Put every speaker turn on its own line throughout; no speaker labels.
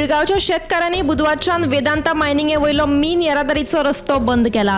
पिळगांवच्या शेतकारांनी बुधवारच्यान वेदांता मायनिंगे वयलो मीन येरादारीचो रस्तो बंद केला.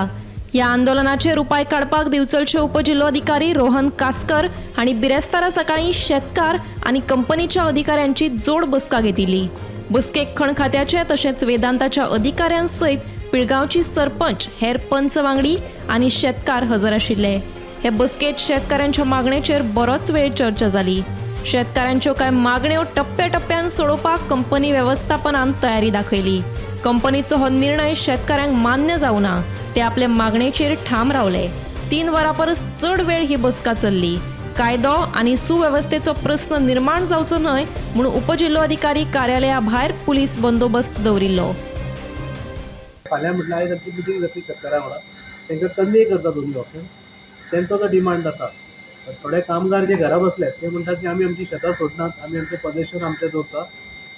ह्या आंदोलनाचेर उपाय काडपाक दिवचलचे उपजिल्लोधिकारी रोहन कासकर हांणी बिरेस्तारा सकाळीं शेतकार आनी कंपनीच्या अधिकाऱ्यांची जोड बसका घेतिल्ली. बसकेक खण खात्याचे तशेंच वेदांताच्या अधिकाऱ्यां सयत पिळगांवची सरपंच, हेर पंच वांगडी आनी शेतकार हजर आशिल्ले. हे बसकेत शेतकारांच्या मागणेचेर बरोच वेळ चर्चा जाली. शेतकारांच्यो कांय मागण्यो टप्प्याटप्प्यान सोडोवपाक कंपनी वेवस्थापनान तयारी दाखयली. कंपनीचो हो निर्णय शेतकारांक मान्य जावना. ते आपले मागणेचेर ठाम रावले. 3 वरां परस चड वेळ ही बसका चल्ली. कायदो आनी सुवेवस्थेचो प्रस्न निर्माण जावचो न्हय म्हूण उपजिल्लोधिकारी कार्यालया भायर पुलीस बंदोबस्त दवरिल्लो.
फाल्यां म्हटल्यार आयज आमची मिटींग जातली शेतकारां वांगडा. तांकां कन्वे करता दोनूय ऑप्शन. तेंचो जो डिमांड आसा, थोडे कामगार जे घरा बसल्यात ते म्हणटात की आमी आमची शेतां सोडनात, आमी आमचें पजेशन आमचें दवरता,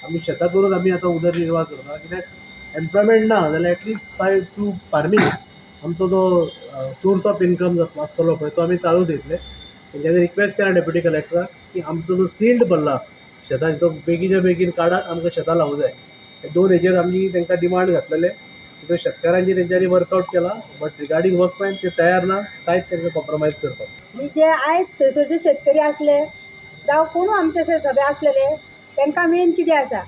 आमी शेतां करून आमी आतां उदरनिर्वाह करता, कित्याक एम्प्लॉयमेंट ना जाल्यार एटलिस्ट बाय थ्रू फार्मींग आमचो जो सोर्स ऑफ इनकम जातलो आसतलो पळय, तो आमी चालू दवरतले. तेंच्यांनी रिक्वेस्ट केला डेप्युटी कलेक्टराक की आमचो जो सिल्ट भरला शेतान तो बेगीच्या बेगीन काडात, आमकां शेतां लावूंक जाय. हे दोन हेजेर आमी तांकां डिमांड घातलेले. त्यो शेतकारांची तेंच्यांनी वर्कआउट केला, बट रिगार्डींग वर्कमॅन ते तयार ना कांयच तांकां कॉम्प्रोमायज करपाक.
म्हणजे जे आयज थंयसर जे शेतकरी आसले जावं कोणू आमचे सगळे आसलेले, तांकां मेन कितें आसा,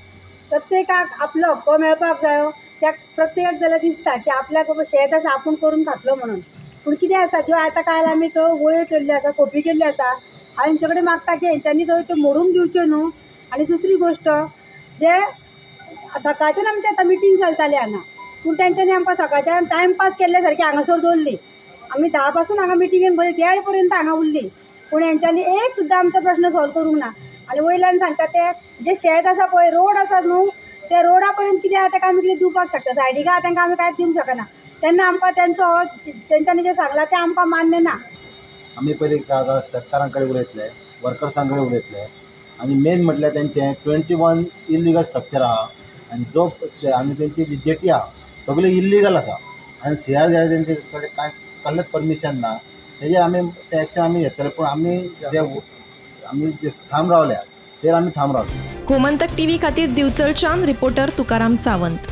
प्रत्येकाक आपलो हक्क मेळपाक जायो. त्या प्रत्येकाक जाल्यार दिसता की आपल्याक बाबा शेत आसा, आपूण करून खातलो म्हणून. पूण कितें आसा, ज्यो आतां काल आमी त्यो वळ्यो केल्ल्यो आसा, खोपी केल्ल्यो आसा, हांव हेंचे कडेन मागता की हेंच्यांनी त्यो मोडून दिवच्यो न्हू. आनी दुसरी गोश्ट, जे सकाळच्यान आमची आतां मिटींग चलताली हांगा, पूण तेंच्यांनी आमकां सकाळच्यान टायमपास केल्ल्या सारकी हांगासर दवरली. आमी 10 पासून हांगा मिटिंगेन बरें देड पर्यंत हांगा उरली, पूण हेंच्यांनी एक सुद्दां आमचो प्रश्न सॉल्व करूंक ना. आनी वयल्यान सांगता ते जे शेत आसा पळय, रोड आसा न्हू, ते रोडा पर्यंत कितें आहा तेका आमी कितें दिवपाक शकता, सायडीक आहा तांकां आमी कांयच दिवंक शकना. तेन्ना आमकां तेंचो तेंच्यांनी जें सांगलां तें आमकां मान्य ना.
आमी पयलीं शेतकारां कडेन उलयतले, वर्कर्सां कडेन उलयतले आनी मेन म्हटल्यार तेंचें 21 इल्लिगल स्ट्रक्चर आहा आनी जो आनी तेंची जी जेटी आहा सगळी इल्लिगल आसा आनी सीआर तेंचे कडेन कांय कसलेंच परमिशन ना. तेजेर आमी ते एक्शन आमी घेतले, पूण आमी जे ठाम रावल्या तेर आमी ठाम रावले.
गोमंतक टीव्ही खातीर दिवचलच्यान रिपोर्टर तुकाराम सावंत.